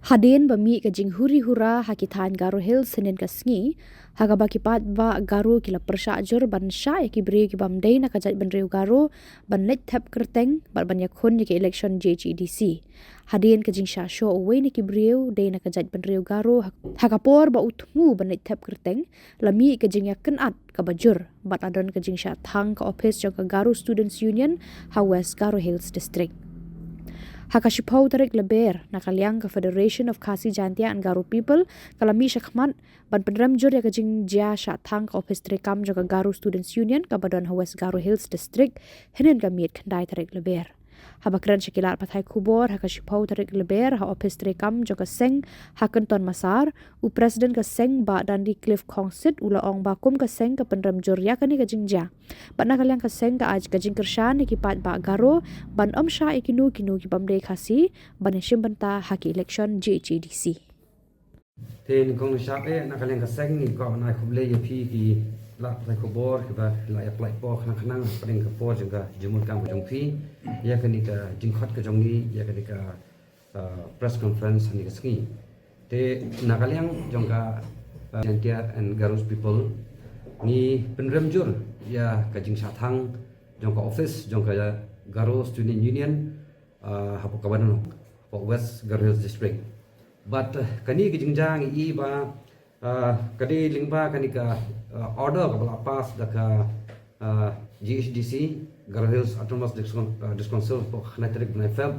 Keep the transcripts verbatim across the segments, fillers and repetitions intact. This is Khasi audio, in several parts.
Hadien ba mih ka jinghuri hura ha ki thaiñ Garo Hills hynnin ka sngi, ha kaba ki paidbah Garo ki la pyrshah jur ban shah ïa ki briew ki bym dei na ka jaitbynriew Garo ban leit thep kyrteng bad ban ïakhun ïa ka election G H A D C. Hadien ka jingshah shoh uwei na ki briew dei na ka jaitbynriew Garo ha, ha ka por ba u thmu ban leit thep kyrteng, la mih ka jingïakynad kaba jur bad la don ka jingshah thang ka ophis jong ka Garo Students Union ha West Garo Hills District. Ha ka shiphew tarik Lber, na ka liang ka Federation of Khasi Jaintia and Garo People ka la mih shakhmat ban pynrem jur ïa ka jingjia shah thang ka ophis treikam jong ka Garo Students Union kaba don ha West Garo Hills District hynnin ka miet khyndai tarik Lber. Haba kren sha ki lad pathai khubor ha ka shiphew tarik Lber ha ophis treikam jong ka seng ha Kynton Massar, u President ka seng Bah Dandy Cliff Khongsit u la ong ba kum ka seng ka pynrem jur ïa kane ka jingjia. Bad na ka liang ka seng ka ai ka jingkyrshan ïa ki paidbah Garo ban ym shah ïa kino kino ki bym dei Khasi ban ïashim bynta ha ki election G H A D C. Te nyngkong nyngshap eh, na ka liang ka seng ngi kwah ban ai khublei ïa phi ki lad pathai khubor kiba la ïa pynlait por khnang khnang hapdeng ka por jong ka jingmut kam ka jong phi ïa kane ka jingkhot ka jong ngi ïa kane ka, uh, press conference ha kane ka sngi. Te na ka liang jong ka, uh, Jaintia and Garo People ngi pynrem jur ïa ka jingshah thang jong ka office jong ka Garo Student Union, uh, hapoh kaba don hapoh West Garo Hills District. Bad, uh, kane ka jingjia ngi i ba, uh, ka dei lyngba kane ka, uh, order kaba la pass da ka, uh, G H D C, Garo Hills Autonomous District, uh, District Council hapoh khyndai tarik bnai Feb.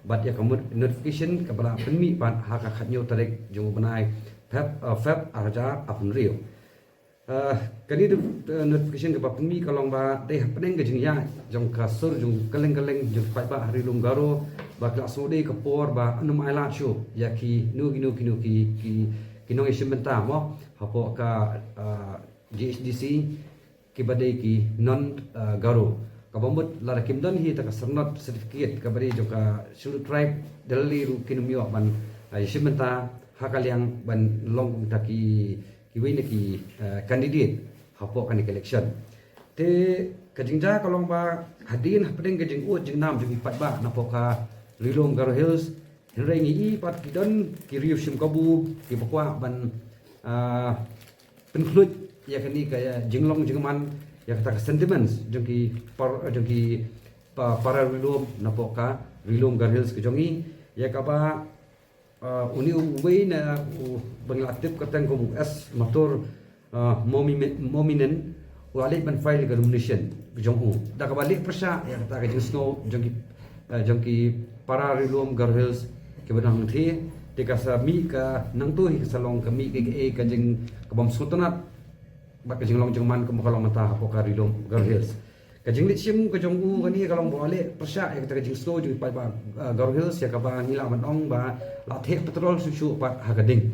Bad ïa ka mut notification kaba la pynmih pat ha ka khathynñiew tarik jong u bnai Feb, uh, Feb arhajar arphew hynriew. Uh, kane ka, uh, notification kaba pynmih ka long ba dei hapdeng ka jingïaid jong ka sur jong kylleng kylleng jong ki paidbah ha Ri Lum Garo ba ki la sngewdei ka por ba ym ai lad shuh ïa kino kino kino ki, ki, ki nongïashim bynta mo hapoh ka, uh, G H D C kiba dei ki non, uh, Garo. Kaba mut lada kim don hi ta ka syrnod certificate kaba dei jong ka Scheduled Tribe, da lei ruh kin ym ïoh ban, uh, ïashim bynta ha ka liang ban long kum ta ki kiwei na ki, uh, candidate hapoh kane ka election. Te ka jingjia ka long ba hadien hapdeng ka jingud jingnam jong ki paidbah napoh ka Ri Lum Garo Hills, hynrei ngi i pat ki don ki riew shim kabu kiba kwah ban, uh, pynkhluit ïa kane ka, ïa, jinglong jingman ïa kata ka sentiments jong ki par, jong ki pa, para Ri Lum napoh ka Ri Lum Garo Hills ka jong ngi, ïa kaba, uh, une uwei na uba ngi la tip kyrteng kum u S Matur, uh, Momi-, Mominen u la leit ban file ka nomination jong u da kaba leh pyrshah ïa kata ka jingsngew jong ki, uh, jong ki para Ri Lum Garo Hills kiba don hangthie. Te ka sa mih ka nangtu hi ka sa long ka mih ka, ka, ka jing ka bym sngewtynnat bad ka jinglong jingman kumba ka long mynta hapoh ka Ri Lum Garo Hills. Ka jingleit shim ka jong u kane ka long ba u la leh pyrshah ïa kata ka jingsngew jong ki paidbah, uh, Garo Hills ïa kaba ngi lah ban ong ba la theh petrol shuh shuh pat ha ka ding.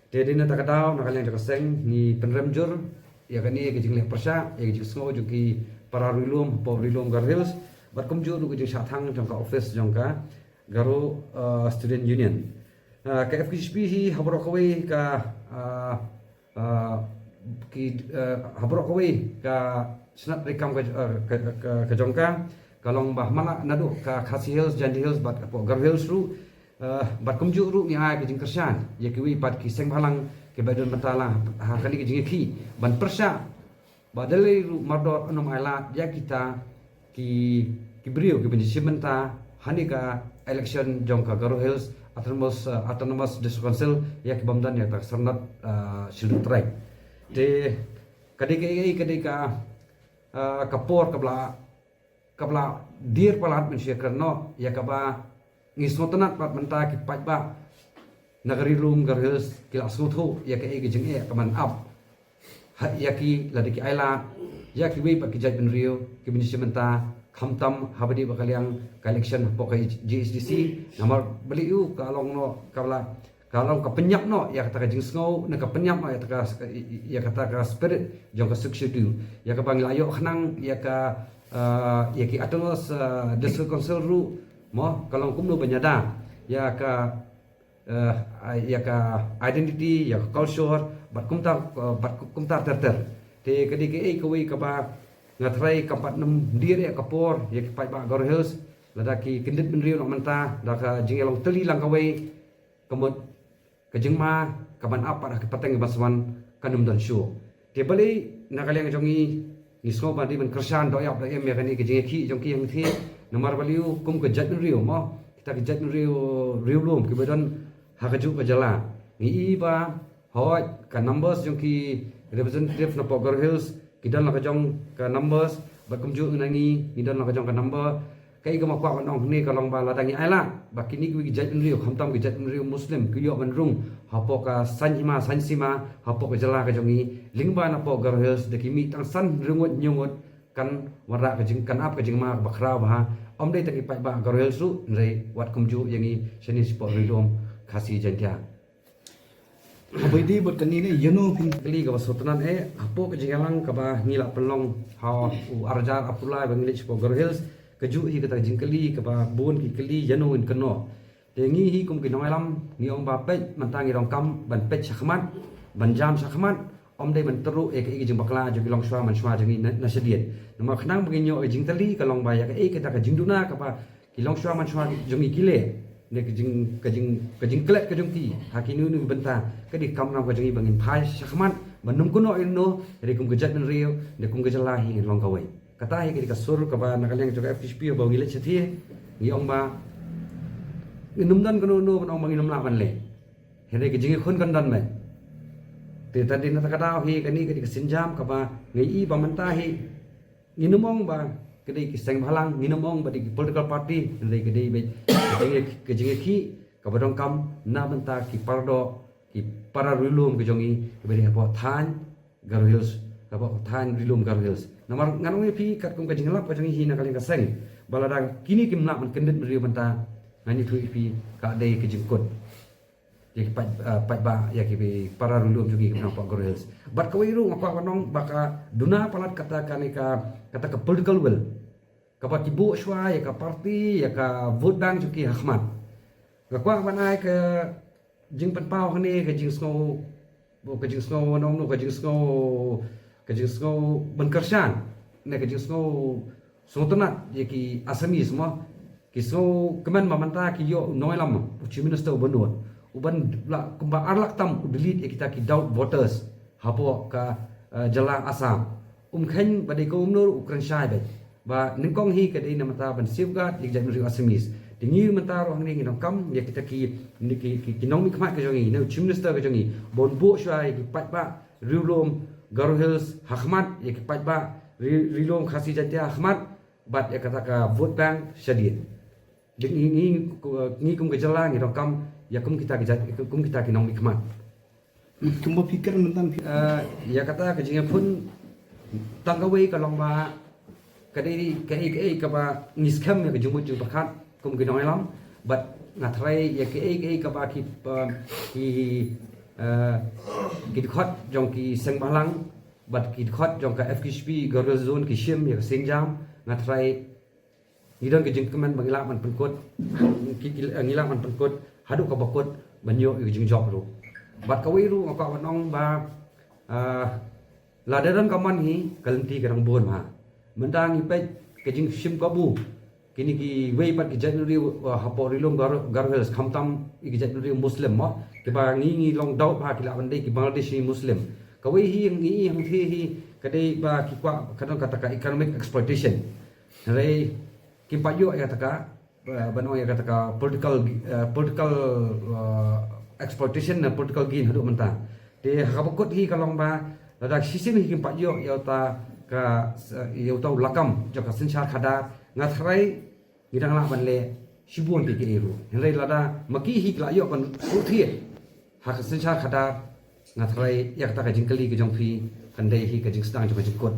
Te dei na kata ka daw na ka liang jong ka seng ngi pynrem jur ïa kane ka jingleh pyrshah ïa ka jingsngew jong ki para Ri Lum hapoh Ri Lum Garo Hills bad kumjuh ruh ka jingshah thang jong ka office jong ka Garo, uh, Student Union. Uh, ka F K J P hi ha baroh kawei ka, uh, uh, ki, uh, ha baroh kawei ka shnat treikam ka, uh, ka, ka, ka jong ka ka long ba ha man la naduh ka Khasi Hills, Jaintia Hills bad hapoh Garo Hills ruh, uh, bad kumjuh ruh ngi ai ka jingkyrshan ïa kiwei pat ki seng bhalang kiba don bynta lang ha kane ka jingïakhih ban pyrshah ba da lei ruh mardor ym ai lad ïa kita ki, ki briew kiba ïashim bynta ha kane ka election jong ka Garo Hills Autonomous, uh, Autonomous District Council ïa ki bym don ïa kata ka syrnod, uh, Scheduled Tribe. Te ka dei ka, ka dei ka, uh, ka por kaba la, kaba la dier palat mynshuwa kren noh ïa kaba ngi sngewtynnat pat mynta ki paidbah na ka Ri Lum Garo Hills ki la sngewthuh ïa kaei ka jingeh ka man ap ha ïa ki lada ki ai lad ïa kiwei pat ki jaitbynriew kiba ïashim bynta khamtam haba dei ba ka liang ka election hapoh ka G H D C. Namar balei u ka long noh ka la ka long ka pynïap noh ïa kata ka jingsngew ne ka pynïap noh ïa kata ka, ïa kata ka spirit jong ka Sixth Schedule ïa kaba ngi la ïoh khnang ïa ka, uh, ïa ki Autonomous, uh, District Council ruh mo ka long kumno ban ïada ïa ka, uh, ïa ka identity ïa ka culture bad kumta, uh, bad kumta ter ter. Te ka dei kaei kawei kaba nga tharai kam pat nym dier ïa ka por ïa ki paidbah Garo Hills lada ki kyndit bynriew noh mynta da ka jingïalong tylli lang kawei ka mut ka jingma ka ban ap pat ha ki pateng ba swan kan ym don shuh. Te balei na ka liang jong ngi ngi sngew ba dei ban kyrshan doh ïap doh im ïa kane ka jingïakhih jong ki hangthie. Namar balei kum ka jaitbynriew mo, kita ki jaitbynriew riewlum kiba don ha kajuh ka jylla, ngi i ba hooid ka numbers jong ki representative na pdeng Garo Hills ki don la ka jong ka numbers, bad kumjuh na ngi ngi don la ka jong ka number. Kaei kaba nga kwah ban ong hangne ka long ba lada ngi ailad ba kine kiwei ki jaitbynriew, khamtam ki jaitbynriew Muslim, ki ïoh ban rung hapoh ka saiñ hima saiñ sima hapoh ka jylla ka jong ngi, lyngba na pdeng Garo Hills da ki mih tang san hynriew ngut hynñiew ngut, kan wanrah ka jing, kan ap ka jingma kaba khraw bha, ym dei tang ki paidbah Garo Hills ruh hynrei wat kumjuh ïa ngi shane shapoh Ri-lum Khasi Jaiñtia. Haba ïadei bad kane ne, ïano phin kylli kaba sngewtynnat eh, hapoh ka jingïalang kaba ngi la pynlong ha u arhajar arphew lai ba ngi leit shapoh Garo Hills, kajuh hi kata ka jingkylli kaba bun ki kylli ïano ngin kynnoh. Te ngi hi kum ki nongïalam ngi ong ba peit mynta ngi donkam ban peit shakhmat, ban jam shakhmat, ym dei ban tyrwa ïa kaei ka jingbakla jong ki longshuwa manshuwa jong ngi na, na shadien. Namar khnang ba ngin ïoh ïa ka jingtylli ka long ba ïa kaei kata ka jingduna kaba ki longshuwa manshuwa jong ngi ki leh, ne ka jing, ka jing, ka jingklet ka jong ki ha kino kino ki bynta, ka dei ka kamram ka jong ngi ba ngin phai shakhmat ban ym kynnoh ïano, ka dei kum ka jaitbynriew ne kum ka jylla hi ngin long kawei. Kata hi ka dei ka sur kaba na ka liang jong ka F K J P ba ngi leit shathie ngi ong ba ngin ym don kano kano ban ong ba ngin ym lah ban leh. Hynrei ka jingïakhun kan don beit. Te ta dei na kata ka daw hi kane ka dei ka sienjam kaba ngi i ba mynta hi ngin ym ong ba ka dei ki seng bhalang, ngin ym ong ba dei ki political party, hynrei ka dei beit ka jingïa, ka jingïakhih kaba donkam na bynta ki paradoh, ki para ri-lum ka jong ngi kiba dei hapoh thaiñ Garo Hills, hapoh thaiñ Ri-lum Garo Hills. Namar ngan ong ïa phi katkum ka jinglap ka jong ngi hi na ka liang ka seng, ba lada kine kim lah ban kyndit briew mynta, ngan ïathuh ïa phi ka dei ka jingkut ïa ki paid, ah, paidbah, ïa ki para ri-lum jong ngi kiba nang hapoh Garo Hills. Bad kawei ruh nga kwah ban ong ba ka duna palat kata kane ka, kata ka political will kaba ki buh shuwa ïa ka party, ïa ka vote bank jong ki ha khmat. Nga kwah ban ai ka jingpynpaw hangne, ka jingsngew, ka jingsngew nongno, ka jingsngew, ka jingsngew ban kyrshan, ne ka jingsngew sngewtynnat ïa ki Assamese mo. Ki sngewkmen ba mynta ki ïoh u nongïalam, u Chief Minister uba nud, uban la kumba ar lak tam u delete ïa kita ki doubt voters hapoh ka, eh, jylla Assam. Um kheiñ ba dei kumno u kren shai beit. Ba nyngkong hi ka dei na mynta ban safeguard ïa ki jaitbynriew Assamese. Te ngi mynta ruh hangne ngi donkam ïa kita ki, ki, ki, ki nongmihkhmat ka jong ngi, ne u Chief Minister ka jong ngi, ban buh shuwa ïa ki paidbah ri-lum Garo Hills ha khmat, ïa ki paidbah ri, ri-lum Khasi Jaiñtia ha khmat, bad ïa kata ka vote bank shadien. Dei ngi, ngi, ngi kum ka jylla ngi donkam ïa kum kita ki jait, kum kita ki nongmihkhmat. Kumba phi kren mynta phi, eh, ïa kata ka jingïakhun tang kawei ka long ba ka dei kaei kaei kaba ngi skhem ïa ka jingmut jingpyrkhat kum ki nongïalam. Bad nga tharai ïa kaei kaei kaba ki, eh, ki, eh, ki dkhot jong ki seng bhalang bad ki dkhot jong ka F K J P Garo Hills Zone ki shim ïa ka sienjam, nga tharai ngi don ka jingkmen ba ngi lah ban pynkut, ki, ki, ngi lah ban pynkut haduh kaba kut ban ïoh ïa ka jingjop ruh. Bad kawei ruh nga kwah ban ong ba, ah, lada don ka mon hi ka lynti ka dang bun bha. Mynta ngi peit ka jingshim kabu kine kiwei pat ki jaitbynriew, ah, hapoh ri-lum Garo, Garo Hills, khamtam ïa ki jaitbynriew Muslim mo, kiba ngi, ngi long doubt ba ki lah ban dei ki Bangladeshi Muslim. Kawei hi ngi i hangthie hi ka dei ba ki kwah ka don kata ka economic exploitation. Hynrei kim pat ïoh ïa kata ka, eh, ban ong ïa kata ka political, eh, political, eh, exploitation ne political gain haduh mynta. Te ha kaba kut hi ka long ba lada shisien hi kim pat ïoh ïa uta ka, ïa uta u lakam jong ka synshar khadar, nga tharai ngi dang lah ban leh shibun kiei kiei ruh. Hynrei lada ma ki hi ki la ïoh ban shu thied ha ka synshar khadar, nga tharai ïa kata ka jingkylli ka jong phi kan dei hi ka jingsdang jong ka jingkut.